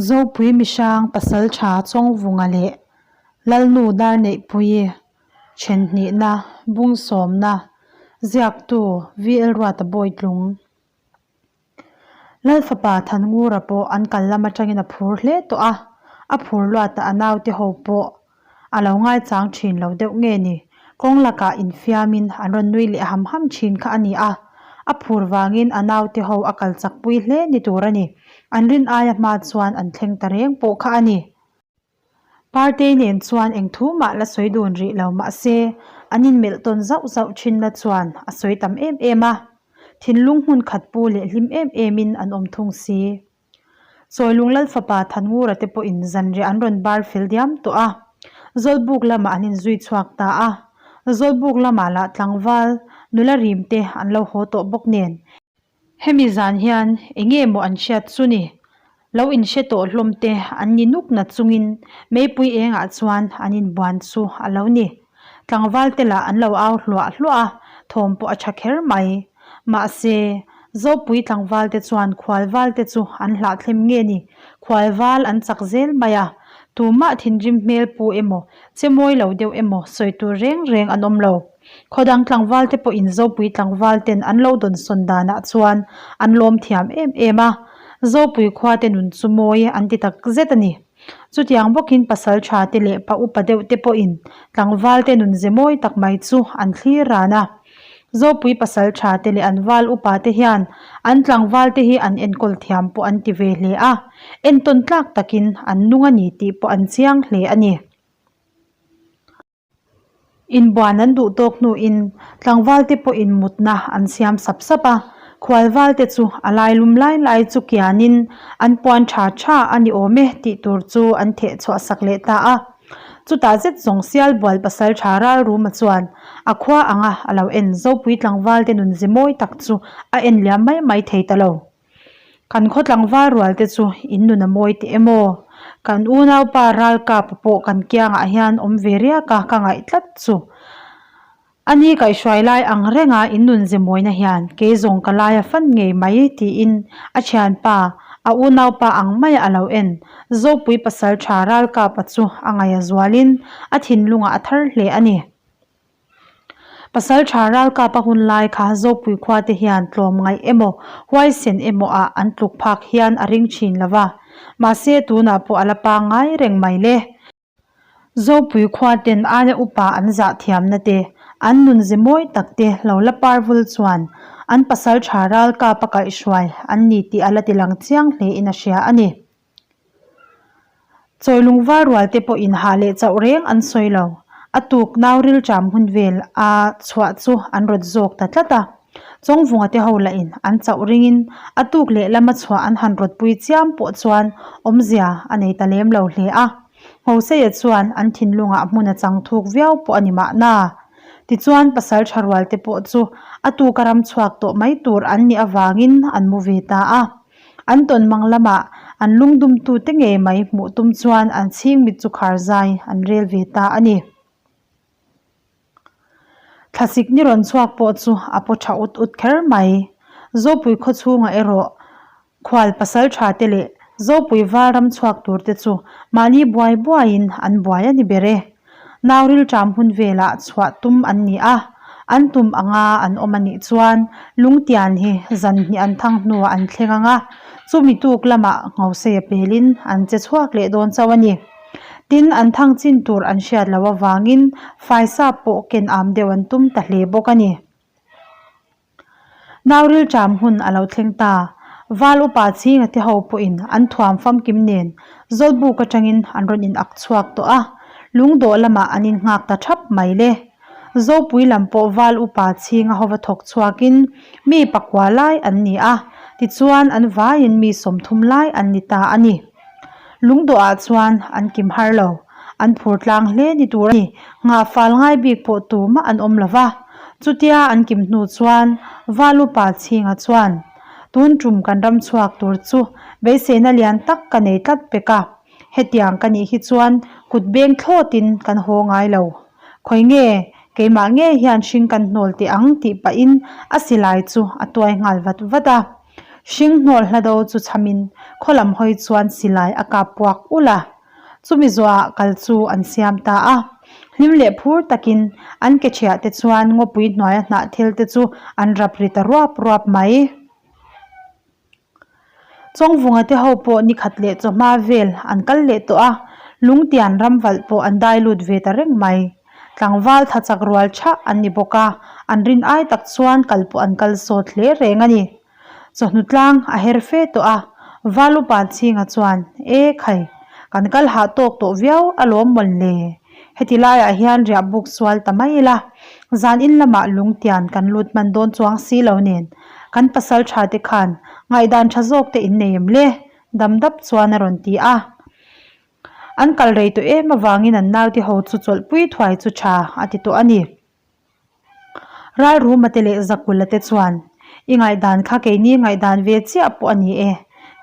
Zopui Mihrang Pasaltha Chawngvunga leh Lalnu Darneihpuii Thenhnihna Bungsawmna Ziaktu VL Ruata Bawitlung Lalfapa Thanngura pawh an kal lam atangin a phur hle tawh a, a phur luat a a naute ho pawh a lo ngaichang thin lo deuh nge ni? Kawng lakah infiamin an rawn nui leh ham ham thin kha a ni a, a phur vangin a naute ho a kal chakpui hle ni tur a ni. An rin aia hma chuan an thleng ta reng pawh kha a ni. Partei nen chuan eng thu mah la sawi dun rih lo mahse an inmelh tawn zauh zauh thinna chuan a sawi tam em em a, thinlung hmun khat pu leh hlim em emin an awm thung si. Chawilung Lalfapa Thanngura te pawhin zanriah an rawn bar fel diam tawh a, Zawlbuk lamah an inzui chhuak ta a, Zawlbuk lamah lah tlangval nula rim te an lo haw tawh bawk nen Hemi zan hian eng nge maw an hriat chu ni? Lo inhre tawh hlawm te an ni nuk na chungin meipui engah chuan an inbuan chu a lo ni. Tlangval te lah an lo au hluah hluah a, thawm pawh a tha kher mai. Mahse, Zopui tlangval te chuan khualval te chu an hlahthlem nge ni? Khualval an chak zel mai a, tumah thinrim hmel pu emaw, che mawi lo deuh emaw sawi tur reng reng an awm lo. Khawdang tlangval te pawhin Zopui tlangval ten an lo dawnsawn danah chuan an lawm thiam em em a, Zopui khua te nun chu mawi an ti tak zet a ni. Chutiang bawkin pasal tha te leh pa upa deuh te pawhin tlangval te nun ze mawi tak mai chu an thlir ran a. Zopui pasal tha te leh an val upa te hian an tlangval te hi an enkawl thiam pawh an ti ve hle a, entawn tlak takin an nung a ni tih pawh an chiang hle a ni. Inbuan an duh tawk hnuin tlangvalte pawhin mutna an siam sap sap a, khualvalte chu a lailum lai lai chu kianin an puan tha tha a ni awm e tih tur chu an theh chhuah sak leh ta a. Chutah zet zawng Sialbual pasal tha Ralruma chuan a khua anga a lo en Zopui tlangvalte nunze mawi tak chu a en liam mai mai thei ta lo. Kan khaw tlangval rual te chu in nun a mawi teh em aw? Kan unaupa Ralkapa pawh kan kiangah hian awm ve riak a, ka ngaih tlat chu. A ni kaihhruai lai ang renga in nun ze mawina hian kei zawng ka lai a fan ngei mai tiin a thianpa, a unaupa ang maia a lo en. Zopui pasal tha Ralkapa chu a ngaih a zualin a thinlungah a thar hle a ni. Pasal tha ralkap a hun lai kha Zopui khua te hian tlawm ngaih emaw, huaisen emaw ah an tluk phak hian a ring thin lo va. Mahse tunah pawh a la pangngai reng mai le. Zopui khua ten aia upa an zah thiamna te, an nunze mawi tak te lo la par vul chuan an pasal tha ralkap a kaihhruai an ni tih a la ti lang chiang hle in a hria a ni. Chawi lungvar rual te pawh in hah leh chauh reng an sawi lo. A tuk nau rilṭam hun vel a chhuah chu an rawt zawk ta tlat a. Chawngvunga te ho lah in an chauh ringin a tuk leh lama chhuah an han rawt pui chiam pawh chuan awmzia a nei ta lem lo hle a. Nghoseia chuan an thinlungah hmun a chang thuk viau pawh a ni mahna. Tichuan pasal tha rual te pawh chu a tuka ram chhuak tawh mai tur an nih avangin an mu ve ta a. An tawn mang lamah an lungdumtute ngei mai hmuh tum chuan an chhing mit chu khar zai an rel ve ta a ni. Thlasik ni rawn chhuak pawh chu a paw tha ut ut kher mai. Zopui khaw chhungah erawh khual pasal tha te leh Zopui val ram chhuak tur te chu mahni buai buaiin an buai a ni ber e. Nau rilṭam hun velah chhuah tum an ni a, an tum anga an awm a nih chuan lungtian hi zan hnih an thang hnuah an thleng ang a, chumi tuk lamah Nghoseia pelin an che chhuak leh dawn chauh a ni. Tin, an thang chin tur an hriat loh avangin faisa pawh ken am deuh an tum ta hle bawk a ni. Nau rilṭam hun a lo thleng ta. Val upa chhinga te ho pawhin an thuam famkim nen Zawlbuk atangin an rawn in ak chhuak tawh a, lungdawh lamah an in nghak ta thap mai le. Zopui lam pawh val upa chhinga hova thawk chhuakin mi pakua lai an ni a, tichuan an vaiin mi 30 lai an ni ta a ni. Lungdawhah chuan an kim har lo. An phur tlang hle ni tur a ni. Nghah fal ngai bik pawh tumah an awm lo va. Chutia an kim hnu chuan Valupa Chhinga chuan, Tun tum kan ram chhuak tur chu beiseina lian tak ka nei tlat pek a. Hetiang ka nih hi chuan kut beng thlawtin kan haw ngai lo. Khawi nge keimah ngei hian hring kan hnawl teh ang tih pahin a silai chu a tuai nghal vat vat a. Hringhnawl hlado chu chhamin khaw lam hawi chuan silai a kap puak ulh a. Chumi zawhah kal chu an siam ta a. Hlim leh phur takin an ke thiah te chuan ngawpui hnuaia hnah thil te chu an rap ri ta ruap ruap mai. Chawngvunga te ho pawh nikhat leh chawhma vel an kal leh tawh a, lungtian ram valh pawh an dai lut ve ta reng mai. Tlangval tha chak rual thah an ni bawk a, an rin ai tak chuan kal pawh an kal sawt hle reng a ni. Chawhnu tlang a her fe tawh a, Valupa chhinga chuan, E khai, kan kal hah tawk tawh viau alawm mawlh le. Heti laiah hian riah buk sual ta mai ila, zan in lamah lungtian kan lut hman dawn chuang si lo nen, kan pasal tha te khan ngaihdan tha zawk te in nei em le? Dam dap chuan a rawn ti a. An kal rei tawh em avangin an naute ho chu chawlhpui thuai chu tha a ti tawh a ni. Ralruma te leh Zakula te chuan, I ngaihdan kha keini ngaihdan ve chiah pawh a ni e.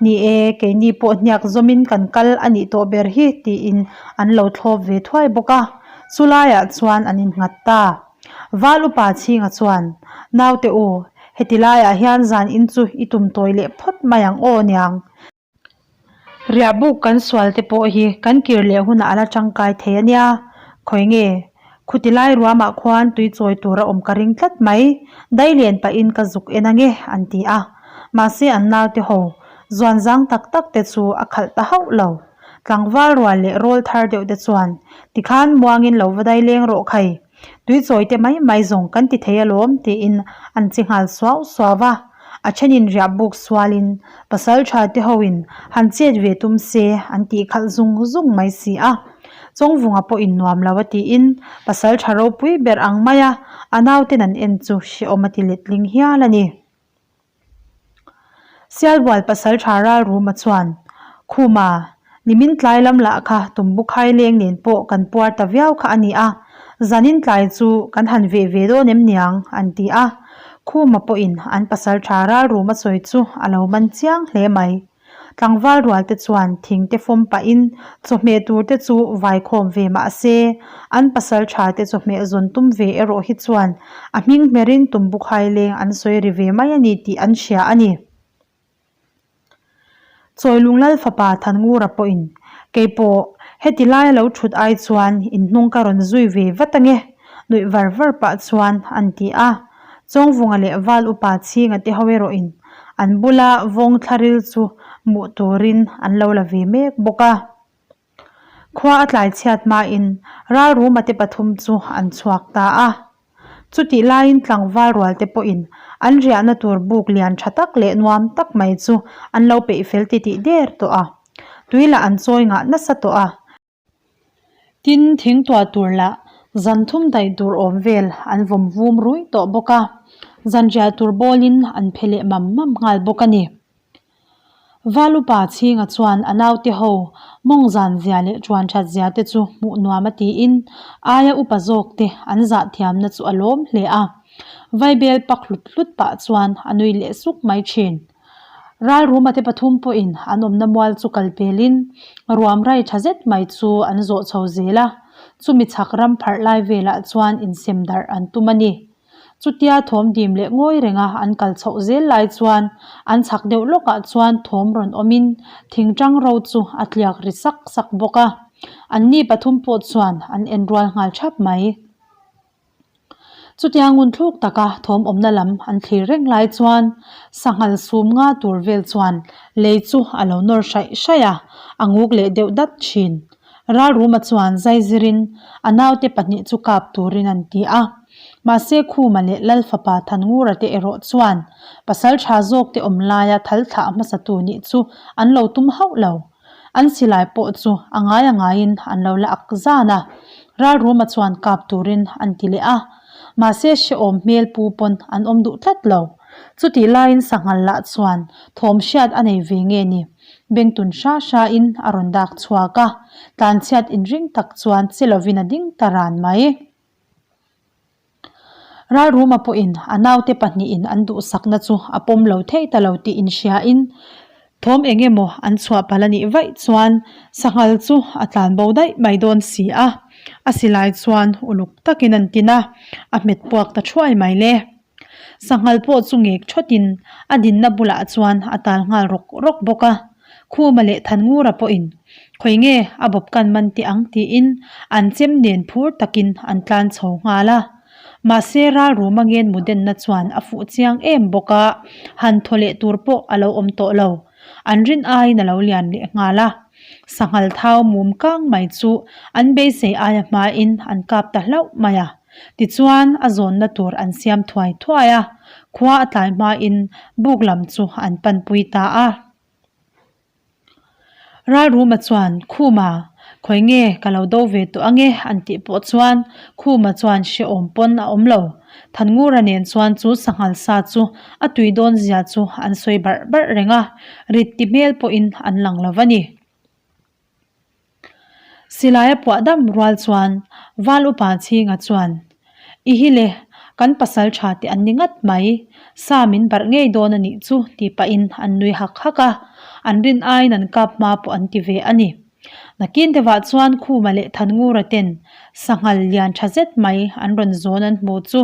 Ni e, keini pawh hniak zawmin kan kal a nih tawh ber hi, tiin an lo thlawp ve thuai bawk a. Chulaiah chuan an innghat ta. Val upa chhinga chuan, Naute u, heti laiah hian zan in chu i tum tawi leh phawt mai ang aw niang. Riah buk kan sual te pawh hi kan kir leh hunah a la tangkai thei a nia. Khawi nge? Khuti lai ruamah khuan tui chawi tur a awm ka ring tlat mai. Dai len pahin ka zuk en ange an ti a. Mahse an naute ho zuan zang tak tak te chu a khalh ta hauh lo. Tlangval rual leh rawl thar deuh te chuan tikhan muangin lo va dai leng rawh khai. Tui chawi te mai mai zawng kan ti thei alawm tiin an chi nghal suau suau a, a thenin riah buk sualin pasal tha te hoin han chet ve tum se an tih khalh zung zung mai si a. Chawngvunga pawhin nuam lo a tiin pasal tha ropui ber ang maia a nauten an en chu hrehawm a ti letling hial a ni. Sialbual pasal tha ral ruma chuan, Khuma, nimin tlai lam lah kha Tumbukhai leng nen pawh kan puar ta viau kha a ni a, zanin tlai chu kan han veh ve dawn em niang, an ti a. Khuma pawhin an pasal tha ral ruma sawi chu a lo man chiang hle mai. Tlangval rual te chuan thing te fawm pahin chawhmeh tur te chu vai khawm ve mah se, an pasal tha te chawhmeh zawn tum ve erawh hi chuan a hming hmerin Tumbukhai leng an sawi ri ve mai a ni tih an hria a ni. Chawilung Lal fapa Thanngura pawhin, Keipawh, heti laia lo thut ai chuan inhnung ka rawn zui ve vat ange, nuih var var pah chuan an ti a. Chawngvunga leh Val upa chhinga te ho erawhin an bula vawng thlaril chu hmuh turin an lo la ve mek bawk a. Khua a tlai chhiat hmain Ralruma te pathum chu an chhuak ta a. Chutih laiin tlangval rual te pawhin an riahna tur buk lian tha tak leh nuam tak mai chu an lo peih fel titih der tawh a. Tui lah an chawi ngah nasa tawh a. Tin, thing tuah tur lah zan thum daih tur awm vel an vawm vum rui tawh bawk a, zan riah tur bawlin an phe leh mam mam nghal bawk a ni. Valupa chhinga chuan a naute ho mawng zan zia leh tuan that zia te chu hmuh nuam a tiin aia upa zawk te an zah thiamna chu a lawm hle a. Vaibel pak hlut hlut pah chuan a nui leh suk mai thin. Ralruma te pathum pawhin an awmna mual chu kal pelin ruam rai tha zet mai chu an zawh chho zel a, chumi chhak ram pharh lai velah chuan insem darh an tum a ni. Chutia thawm dim leh ngawi renga an kal chhoh zel lai chuan an chhak deuh lawkah chuan thawm rawn awmin thingtang ro chu a tliak ri sak sak bawk a, anni pathum pawh chuan an en rual nghal thap mai. Chutia ngun thluk taka thawm awmna lam an thlir reng lai chuan sanghal sum nga tur vel chuan lei chu a lo nawr hraih hraih a, a nguk leh deuh dat thin. Ralruma chuan zaizirin a naute pahnih chu kap turin an ti a. Mahse Khuma leh Lalfapa Thanngura te erawh chuan pasal tha zawk te awm laia thal thlah hmasatu nih chu an lo tum hauh lo. An silai pawh chu a ngai a ngaiin an lo la ak zan a, Ralruma chuan kap turin an ti leh a. Mahse hrehawm hmel pu pawn an awm duh tlat lo. Chutih laiin sanghal lah chuan thawm hriat a nei ve nge ni? Bengtun hra hrain a rawn dak chhuak a, tlanchhiat inring tak chuan che lovin a ding ta ran mai. Ralruma pawhin a naute pahnihin an duhsakna chu a pawm lo thei ta lo tih inhriain thawm eng emaw an chhuah palh a nih vaih chuan sanghal chu a tlan bo daih mai dawn si a, a silai chuan uluk takin an tin a, a hmet puak ta thuai mai le. Sanghal pawh chu ngek thawtin a dinna bulah chuan a tal nghal rawk rawk bawk a. Khuma leh Thanngura pawhin khawi nge a bawp kan man teh ang tiin an chem nen phur takin an tlan chho nghal a. Mahse ralruma ngen mudenna chuan a fuh chiang em bawk a, han thaw leh tur pawh a lo awm tawh lo. An rin aiin a lo lian leh nghal a. Sanghal thau mum kang mai chu an beisei aia hmain an kap ta hlauh mai a. Tichuan a zawnna tur an siam thuai thuai a, khua a tlai hmain buk lam chu an panpui ta a. Ralruma chuan, Khuma, khawi nge ka lo do ve tawh ange an tih pawh chuan Khuma chuan hrehawm pawn a awm lo. Thanngura nen chuan chu sanghal sa chu a tui dawn zia chu an sawi barh barh reng a, rit ti hmel pawhin an lang lo va ni. Silai a puah dam rual chuan Val Upa Chhinga chuan, I hi le, kan pasal tha te an ni ngat mai, sa min barh ngei dawn a nih chu tih pahin an nui hak hak a, an rin aiin an kap hma pawh an ti ve a ni. Nakin deuhah chuan Khuma leh Thanngura ten sanghal lian tha zet mai an rawn zawn an hmu chu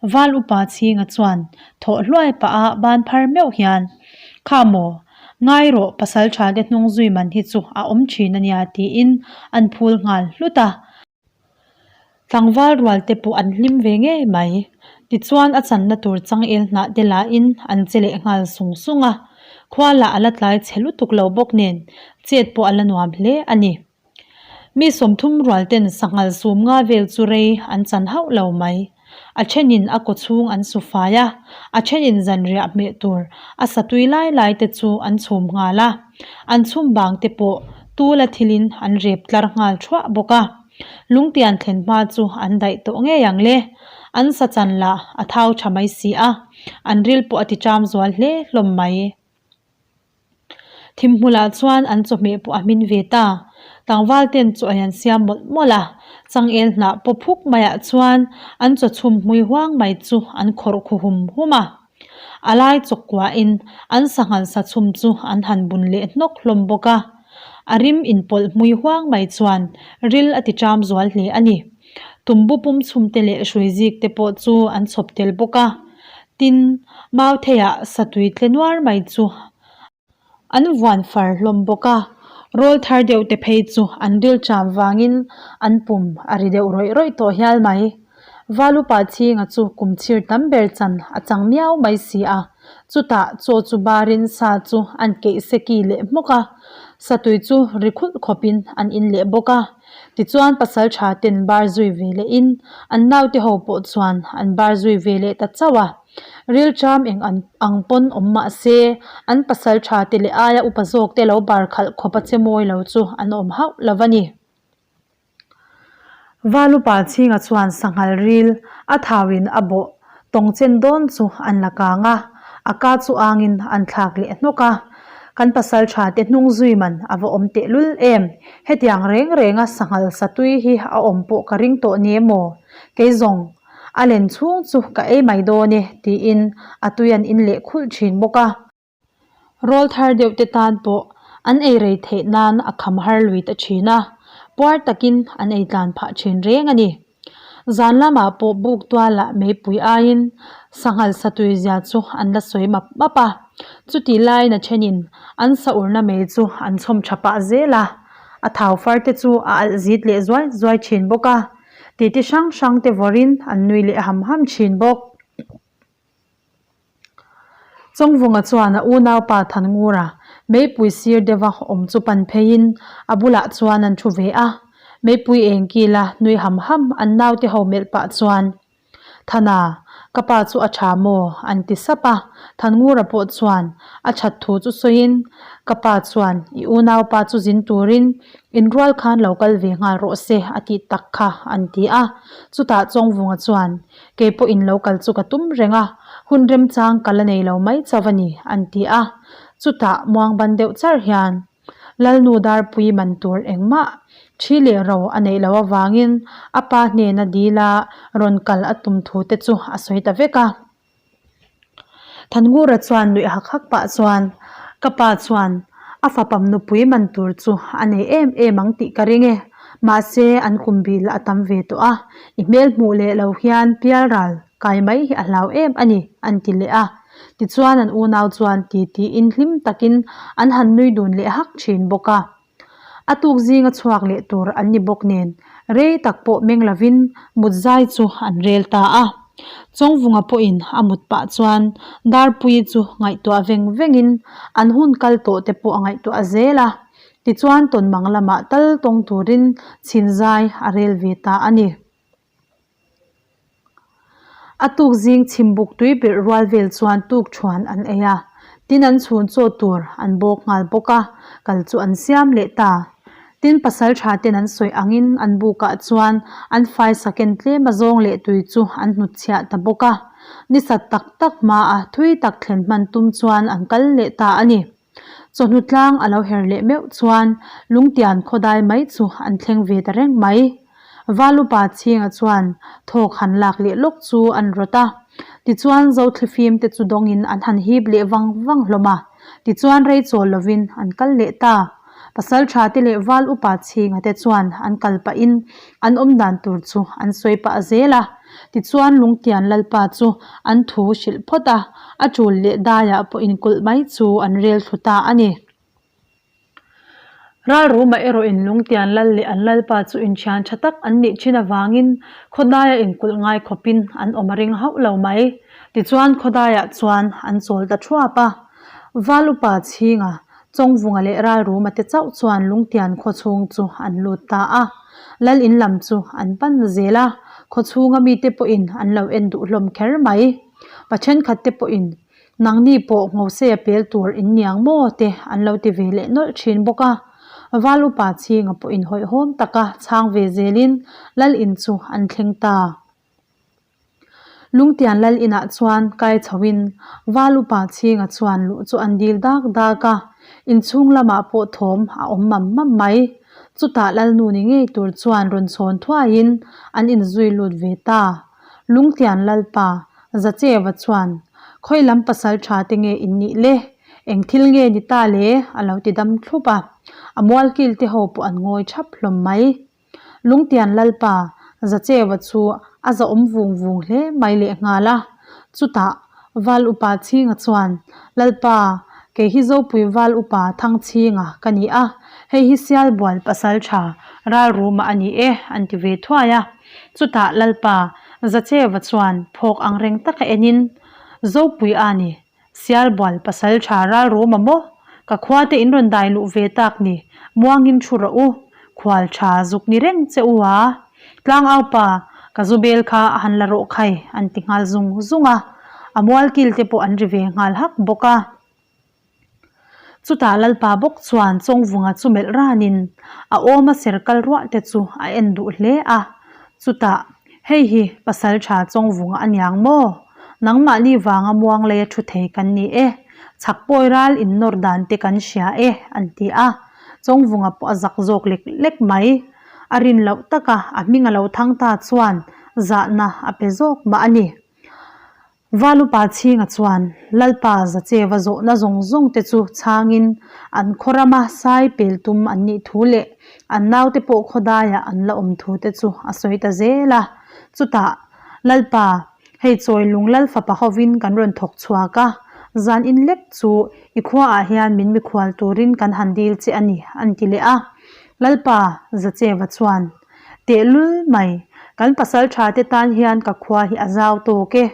Val Upa Chhinga chuan thawh hluai pah a ban phar meuh hian, Kha maw? Ngai rawh, pasal tha te hnung zui man hi chu a awm thin a nia tiin an phul nghal hlut a. Tlangval rual te pawh an hlim ve ngei mai. Tichuan a channa tur changel hnah te lahin an che leh nghal sung sung a. Khua lah a la tlai chhe lutuk lo bawk nen chet pawh a la nuam hle a ni. Mi 30 rual ten sanghal sum nga vel chu rei an chan hauh lo mai. A thenin a kaw chhung an su fai a, a thenin zanriah hmeh tur a sa tui lai lai te chu an chhum nghal a. An chhum bang te pawh tula thilin an rep tlar nghal thuah bawk a. Lungtian thlen hma chu an daih tawh ngei ang le. An sa chan lah a thau tha mai si a, an ril pawh a ti ṭam zual hle hlawm mai. Thimhmulah chuan an chawhmeh pawh a hmin ve ta. Tlangval ten chaw ei an siam mawlh mawlh a, changel hnah paw phuk maiah chuan an chaw chhum hmui huang mai chu an khawrh khu hum hum a. A lai chawk kuahin an sanghal sa chhum chu an han bun leh hnawk hlawm bawk a. A rim inpawlh hmui huang mai chuan ril a ti ṭam zual hle a ni. Tumbu pum chhum te leh hrui zik te pawh chu an chhawp tel bawk a. Tin, Mautheiah satui tle nuar mai chu an vuan far hlawm bawk a. Rawl thar deuh te phei chu an ril ṭam vangin an pum a ri deuh rawih rawih tawh hial mai. Valupa Chhinga chu kum chhir tam ber chan a chang miau mai si a. Chutah chaw chu barin sa chu an keih seki leh hmawk a, satui chu ri khulh khawpin an in leh bawk a. Tichuan pasal tha ten bar zui ve lehin an naute ho pawh chuan an bar zui ve leh ta chauh a. Rilṭam eng an ang pawn awm mah se an pasal tha te leh aia upa zawk te lo bar khalh khawp a che mawi lo chu an awm hauh lo a ni. Valupa chhinga chuan sanghal ril a thauin a bawh tawng chen dawn chu an la kang a, a ka chu angin an thlak leh hnawk a. Kan pasal tha te hnung zui man a va awm tehlul em? Hetiang reng renga sanghal satui hi a awm pawh ka ring tawh ni emaw? Kei zawng a len chhung chu ka ei mai dawn e tiin a tui an in leh khulh thin bawk a. Rawl thar deuh te tan pawh an ei rei theih nan a kham har lui ta thin a, puar takin an ei tlan phah thin reng a ni. Zan lamah pawh buk tualah meipui aiin sanghal satui zia chu an la sawi map map a, chutih laiin a thenin an sa urna mei chu an chhawm tha pah zel a, a thau far te chu a alh zit leh zuai zuai thin bawk a, titi hrang hrang te vawrin an nui leh ham ham thin bawk. Chawngvunga chuan a unaupa Thanngura meipui sir deuha awm chu pan pheiin a bulah chuan an thu ve a. Meipui eng kila nui ham ham an naute ho melh pah chuan, Thana, ka pa chu a tha maw? an ti sap a. Thanngura pawh chuan a that thu chu sawiin, Ka pa chuan i unaupa chu zin turin inrual khan lo kal ve nghal rawh se a tih tak kha an ti a. Chutah Chawngvunga chuan, Kei pawhin lo kal chu ka tum reng a, hun remchang ka la nei lo mai chauh a ni, an ti a. Chutah muang ban deuh char hian Lalnu Darpui man tur engmah thi leh ro a neih loh avangin a pa hnena dila rawn kal a tum thu te chu a sawi ta vek a. Thanngura chuan nuih hak hak pah chuan, Ka pa chuan a fapam nupui man tur chu a nei em em ang tih ka ring e. Mahse, an kum bil a tam ve tawh a, i hmel hmuh leh lo hian pial ral. Kai mai hi a hlau em a ni, an ti leh a. Tichuan an unau chuan titiin hlim takin an han nui dun leh hak thin bawk a. A tuk zinga chhuak leh tur an ni bawk nen rei tak pawh meng lovin mut zai chu an rel ta a. Chawngvunga pawhin a mut pah chuan Darpuii chu ngaihtuah veng vengin an hun kal tawh te pawh a ngaihtuah zel a. Tichuan tawnmang lamah tal tawng turin chhin zai a rel ve ta a ni. A tuk zing chhimbuk tui birh rual vel chuan tuk thuan an ei a, tin an chhun chaw tur an bawk nghal bawk a, kal chu an siam leh ta. Tin pasal tha ten an sawi angin an bukah chuan an fai saken tlem a zawng leh tui chu an hnutchhiah ta bawk a. Ni sat tak tak hmaa thui tak thlen hman tum chuan an kal leh ta a ni. Chawhnu tlang a lo her leh meuh chuan Lungtian khawdai mai chu an thleng ve ta reng mai. Valupa chhinga chuan thawk han lak leh lawk chu an rawt a. Tichuan Zothlifim te chu dawngin an han hip leh vang vang hlawm a. Tichuan rei chawl lovin an kal leh ta. Pasaltha te leh Val upa chhinga te chuan an kal pahin an awm dan tur chu an sawi pah zel a. Tichuan Lungtian Lalpa chu an thu hrilh phawt a, a tul leh daiah pawh inkulh mai chu an rel thlu ta a ni. Ralruma erawhin Lungtian Lal leh an Lalpa chu inthian tha tak an nih thin avangin khawdaia inkulh ngai khawpin an awm a ring hauh lo mai. Tichuan khawdaiah chuan an chawl ta thuap a. Val upa chhinga Chawngvunga leh Ralruma te chauh chuan Lungtian khawchhung chu an lut ta a. Lal in lam chu an pan zel a, khawchhunga mite pawhin an lo en duh hlawm kher mai. Pa thenkhat te pawhin, Nangni pawh Nghoseia pel tur in niang maw? te an lo ti ve leh nawlh thin bawk a. Val upa chhinga pawhin hawihhawm taka chhang ve zelin Lal in chu an thleng ta. Lungtian lal inah chuan kai chhoin Val upa chhinga chuan luh chu an dil dak dak a, inchhung lamah pawh thawm a awm mam mam mai. Chutah lalnu ni ngei tur chuan rawn chhawn thuaiin an inzui lut ve ta. Lungtian lalpa Zacheva chuan, Khawi lam pasal tha te nge in nih le? Eng thil nge ni ta le? a lo ti dam thlup a. A mualkil te ho pawh an ngawi thap hlawm mai. Lungtian Lalpa Zacheva chu a zahawm vung vung hle mai lehnghal a. Chutah Val Upa Chhinga chuan, Lalpa, kei hi Zopui Val Upa Thangchhinga ka ni a, hei hi Sialbual Pasaltha Ralruma a ni e, an ti ve thuai a. Chutah Lalpa Zacheva chuan phawk angreng taka enin, Zopui a ni, Sialbual pasal tha ral rum a maw? Ka khua te in rawn dai luh ve tak ni, muangin thu rawh u, khual tha zuk ni reng che u a. Tlangau pa, ka zu bel kha a han la rawh khai, an ti nghal zung zung a. A mualkil te pawh an ri ve nghal hak bawk a. Chutah Lalpa bawk chuan Chawngvunga chu melh ranin a awma ser kal ruah te chu a en duh hle a. Chutah, Hei hi pasal tha Chawngvunga a niang maw? Nangmahni vanga muang leia thu thei kan ni e. Chhak pawi ral innawr dan te kan hria e, an ti a. Chawngvunga pawh a zak zawk lek lek mai. A rin loh taka a hming a lo thang ta chuan zahna a pe zawk mah a ni. Valupa chhinga chuan Lalpa Zacheva zawhna zawng zawng te chu chhangin an khaw rama sai pel tum an nih thu leh an naute pawh khawdaiah an la awm thu te chu a sawi ta zel a. Chutah, Lalpa, hei chawi lung lal fapa hovin kan rawn thawk chhuak a, zan in lek chu i khuaah hian min mikhual turin kan han dil che a ni, an ti leh a. Lalpa Zacheva chuan, Tehlul mai, kan pasal tha te tan hian ka khua hi a zau tawk e.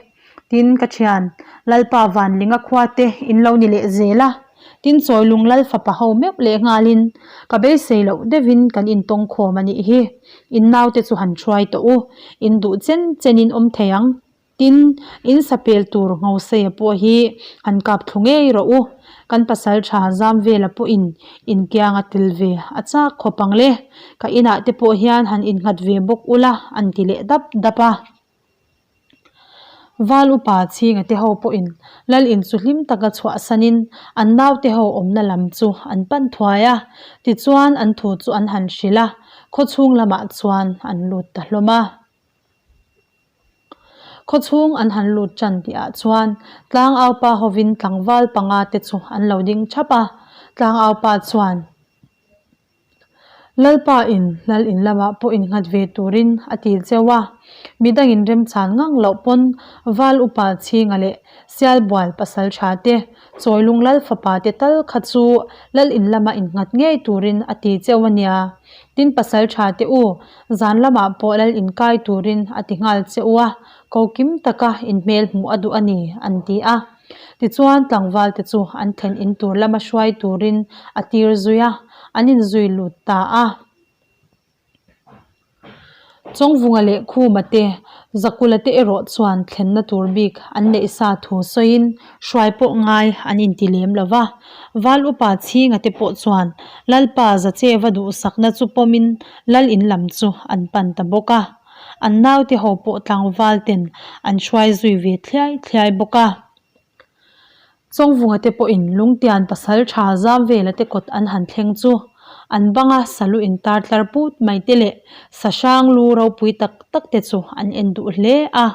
Tin, ka thian, Lalpa Vanlinga khua te in lo ni leh zel a. Tin, Chawilung Lal fapa ho meuh leh nghalin ka beisei loh deuhin kan intawng khawm a nih hi. In naute chu han hruai tawh u, in duh chen chenin awm thei ang. Tin, in sapel tur Nghoseia pawh hi han kap thlu ngei rawh u. Kan pasal tha Zamvela pawhin inkiang a tel ve a chak khawp ang le. Ka inah te pawh hian han innghat ve bawk ula an ti leh dap dap a. Val upa chhinga te ho pawhin Lal in chu hlim taka chhuahsanin an naute ho awmna lam chu an pan thuai a. Tichuan an thu chu an han hrilh a, khawchhung lamah chuan an lut ta hlawm a. Khawchhung an han lut tan tihah chuan tlangaupa hovin tlangval panga te chu an lo ding thap a, tlangaupa chuan. Lalpa in Lal in lamah pawh innghat ve turin a ti cheu a, midangin remchan ngang loh pawn Val Upa Chhinga leh Sialbual pasal tha te, Chawilung Lal fapa te tal kha chu Lal in lama innghat ngei turin a ti cheu a nia. Tin pasal tha te u, zan lamah pawh Lal in kai turin a ti nghal che u a, ko kim taka inhmel hmuh a duh a ni, an ti a. Tichuan tlangval te chu an thlen in tur lama hruai turin a tir zui a, an inzui lut ta a. Chawngvunga leh Khuma te, Zakula te erawh chuan thlenna tur bik an neih sa thu sawiin hruai pawh ngai an inti lem lo va. Val upa Chhinga te pawh chuan Lalpa Zacheva duhsakna chu pawmin Lal in lam chu an pan ta bawk a. An naute ho pawh tlangval ten an hruai zui ve thliai thliai bawk a. Chawngvunga te pawhin Lungtian pasal tha zam vela te kawt an han thleng chu an banga salu intar tlar put mai te leh sa hrang lu ropui tak tak te chu an en duh hle a.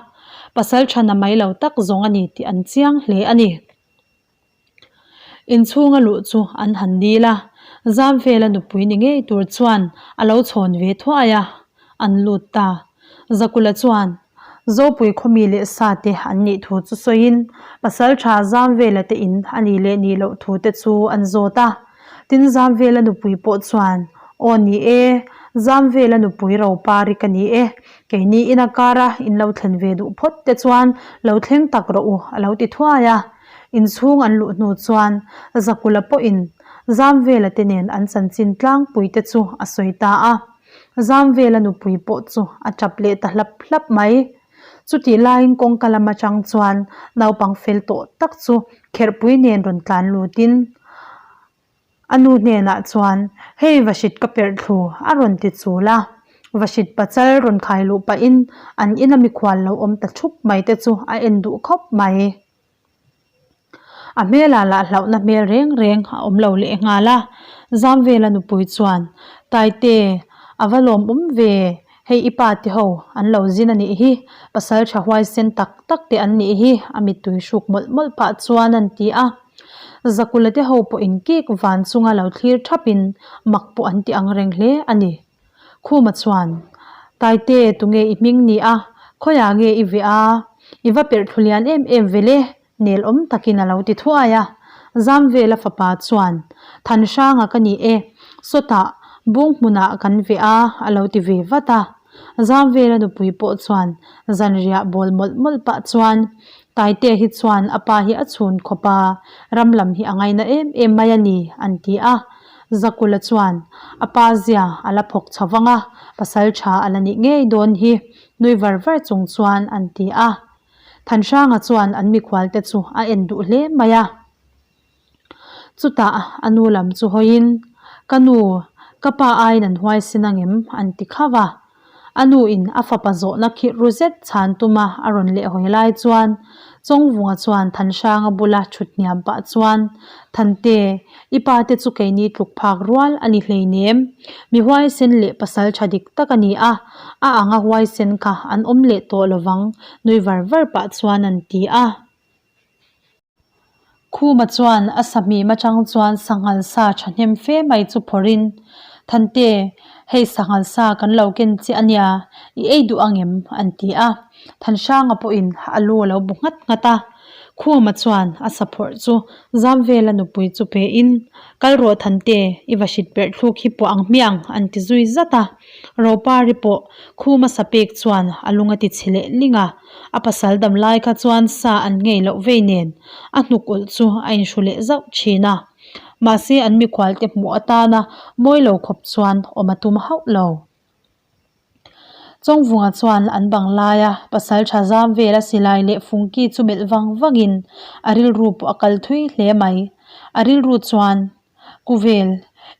Pasal tha na mai lo tak zawng a ni tih an chiang hle a ni. Inchhunga luh chu an han dil a, Zamvela nupui ni ngei tur chuan a lo chhawn ve thuai a, an lut ta. Zakula chuan Zopui khawmi leh sa te an nih thu chu sawiin Pasaltha Zamvela te in a nih leh nih loh thu te chu an zawt a. Tin Zamvela nupui pawh chuan, Aw ni e, Zamvela nupui Ropari ka ni e, keini ina kara in lo thlen ve duh phawt te chuan lo thleng tak rawh u a lo ti thuai a. Inchhung an luh hnu chuan Zakula pawhin Zamvela te nen an chanchin tlangpui te chu a sawi ta a. Zamvela nupui pawh chu a tap leh ta hlap hlap mai. Chutih laiin kawngka lam atang chuan naupang fel tawh tak chu kherhpui nen rawn tlan lutin A nu hnenah chuan, Hei Vahrit ka perh thlu, a rawn ti chul a. Vahrit pachal rawn khai luh pahin an ina mikhual lo awm ta thup mai te chu a en duh khawp mai. A hmelah lah hlauhna hmel reng reng a awm lo leh nghal a. Zamvela nupui chuan, Taite, a va lawmawm ve, hei i pa te ho an lo zin a nih hi, pasal tha huaisen tak tak te an nih hi, a mittui hruk mawlh mawlh pah chuan an ti a. Zakula te ho pawh in kik van chunga lo thlir thap in mak pawh an ti ang reng hle a ni. Khuma chuan, Taite tunge i hming ni a, khawiah nge i veh a? I va perh thlu lian em em ve le, nel awm takin a lo ti thuai a. Zamvela fapa chuan, Thanhranga ka ni e, sawtah bung hmunah kan veh a, a lo ti ve vat a. Zamvela nupui pawh chuan zanriah bawl mawlh mawlh pah chuan, Taitea hi chuan a pa hi a chhun khawp a, ram lam hi a ngaina em em mai a ni, an ti a. Zakula chuan a pa zia a la phawk chho vang a, pasal tha a la nih ngei dawn hi, nui var var chung chuan an ti a. Thanhranga chuan an mikhualte chu a en duh hle mai a. Chutah a nu lam chu hawiin, Ka nu, ka pa aiin an huaisin angem? an ti khauh a. A nu in a fapa zawhna khirh ru zet chhan tuma a rawn leh hawi lai chuan Chawngvunga chuan Thanhranga bula thut hniam pah chuan, Thante, i pa te chu keini tluk phak rual a ni hleinem. Mi huaisen leh pasal tha dik tak a ni a, a anga huaisen kha an awm leh tawh lovang nui var var pah chuan an ti a. Khuma chuan a sahmim atang chuan sanghal sa thahnem fe mai chu phawrhin, Thante, hei sanghal sa kan lo ken che a nia, i ei duh angem? an ti a. Thanhranga pawhin a lu a lo bu nghat nghat a. Khuma chuan a sa phawrh chu Zamvela nupui chu pein, Kal rawh Thante, i va hrit perh thluk hi pawh ang hmiang, an ti zui zat a. Ropari pawh Khuma sa pek chuan a lung a ti chhe leh ling a. A pasal dam lai kha chuan sa an ngei loh vei nen a hnuk ulh chu a inhru leh zauh thin a. Mahse an mikhual te hmuh atana mawi lo khawp chuan awm a tum hauh lo. Chawngvunga chuan an bang laia pasal tha zam vel a silai leh fungki chu melh vang vangin a rilru pawh a kal thui hle mai. A rilru chuan Kuvel,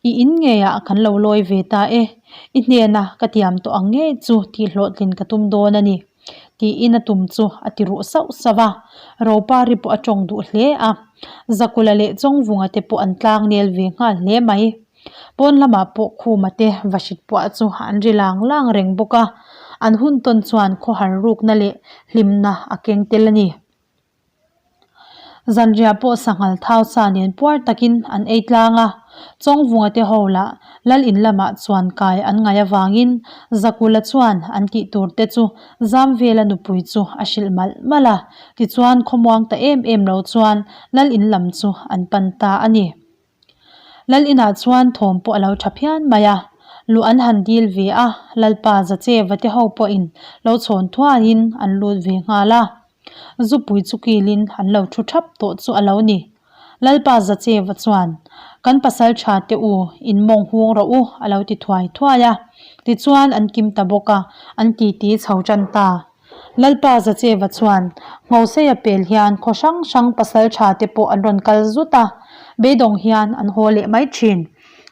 i in ngeiah kan lo lawi ve ta e, i hnena ka tiam tawh ang ngei chu tih hlawhtlin ka tum dawn a ni, tiin a tum chu a ti ruh sauh sauh a. Ropari pawh a tawng duh hle a, Zakula leh Chawngvunga te pawh an tlang nel ve nghal hle mai. Pawn lamah pawh Khuma te Vahrit puah chu an ri lang lang reng bawk a, an hun tawn chuan khawhar rukna leh hlimna a keng tel a ni. Zanriah pawh sanghal thau sa nen puar takin an ei tlang a. Chawngvunga te ho lah Lal in lamah chuan kai an ngaih avangin Zakula chuan an tih tur te chu Zamvela nupui chu a hrilh malh malh a, tichuan khawmuang ta em em lo chuan Lal in lam chu an pan ta a ni. Lal inah chuan thawm pawh a lo tha phian mai a, luh an han dil ve a, Lalpa Zacheva te ho pawhin lo chhawn thuaiin an lut ve nghal a. Zupui chu kilin an lo thu thap tawh chu a lo ni. Lalpa Zacheva chuan, Kan pasal tha te u, in mawng hung rawh u, a lo ti thuai thuai a. Tichuan an kim ta bawk a, an titi chho tan ta. Lalpa Zacheva chuan, Nghoseia pel hian khaw hrang hrang pasal tha te pawh an rawn kal zut a, beidawng hian an haw leh mai thin.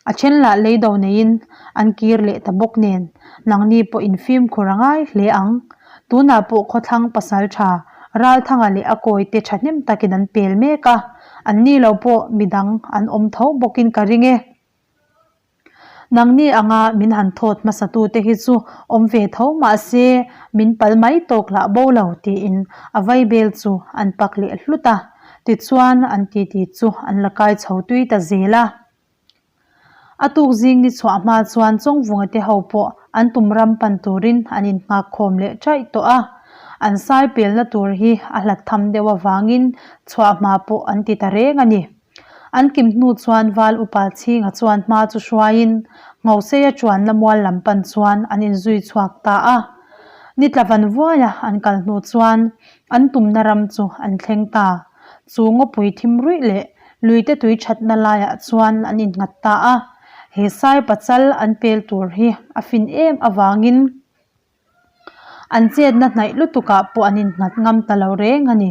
A then lah leido neiin an kir leh ta bawk nen, nangni pawh in fimkhur a ngai hle ang. Tunah pawh khawthlang pasal tha Ralthanga leh a kawi te thahnem takin an pel mek a, anni lo pawh midang an awm tho bawkin ka ring e. Nangni anga min han thawt hmasa tute hi chu awm ve tho mahse min pal mai tawk lah bo lo tiin a vaibel chu an pak leh hlut a, tichuan an titi chu an la kai chho tui ta zel a. A tuk zing ni chhuah hma chuan Chawngvunga te ho pawh an tum ram pan turin an innghak khawm leh chaih tawh a. An sai pelna tur hi a hlat tham deuh avangin chhuah hma pawh an ti ta reng a ni. An kim hnu chuan Val upa chhinga chuan hma chu hruaiin Nghoseia chuanna mual lam pan chuan an inzui chhuak ta a. Ni tla van vuaia an kal hnu chuan an tumna ram chu an thleng ta. Chu ngawpui thim ruih leh luite tui thatna laiah chuan an innghat ta a. He sai pachal an pel tur hi a fin em avangin an chetna hnaih lutukah pawh an innghat ngam ta lo reng a ni.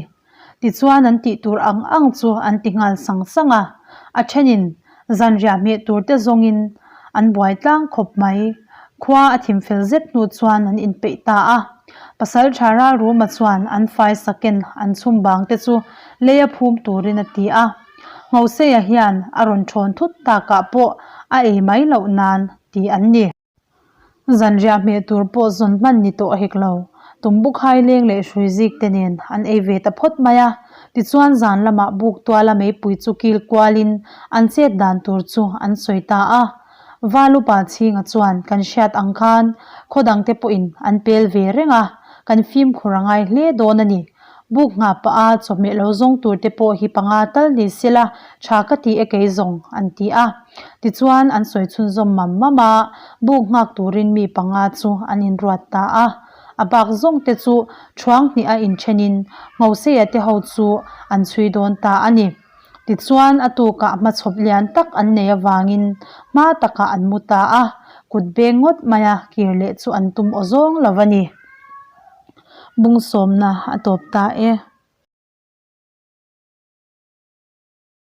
Tichuan an tih tur ang ang chu an ti nghal sang sang a, a thenin zanriah hmeh tur te zawngin an buai tlang khawp mai. Khua a thim fel zet hnu chuan an inpeih ta a. Pasal tha Ralruma chuan an fai saken an chhum bang te chu leia phum turin a ti a. Nghoseia hian a rawn thawn thut takah pawh a ei mai loh nan ti an ni. Zanriah hmeh tur pawh zawn hman ni tawh hek lo. Tumbukhai leng leh hrui zik te nen an ei ve ta phawt mai a. Tichuan zan lamah buk tuala meipui chu kil kualin an chet dan tur chu an sawi ta a. Valupa chhinga chuan kan hriat ang khan khaw dangte pawhin an pel ve reng a, kan fimkhur a ngai hle dawn a ni. Buk nghah pah a chawhmeh lo zawng tur te pawh hi panga tal ni sela tha ka ti e kei zawng an ti a. Tichuan an sawi chhunzawm mam mam a, buk nghak turin mi panga chu an inruat ta a. A bak zawng te chu thuang hnih a inthenin Nghoseia te ho chu an chhui dawn ta a ni. Tichuan a tukah hmachhawp lian tak an nei avangin hma takah an mu ta a, kut beng ngawt maia kir leh chu an tum aw zawng lo a ni. Bung sawmna a tawp ta e.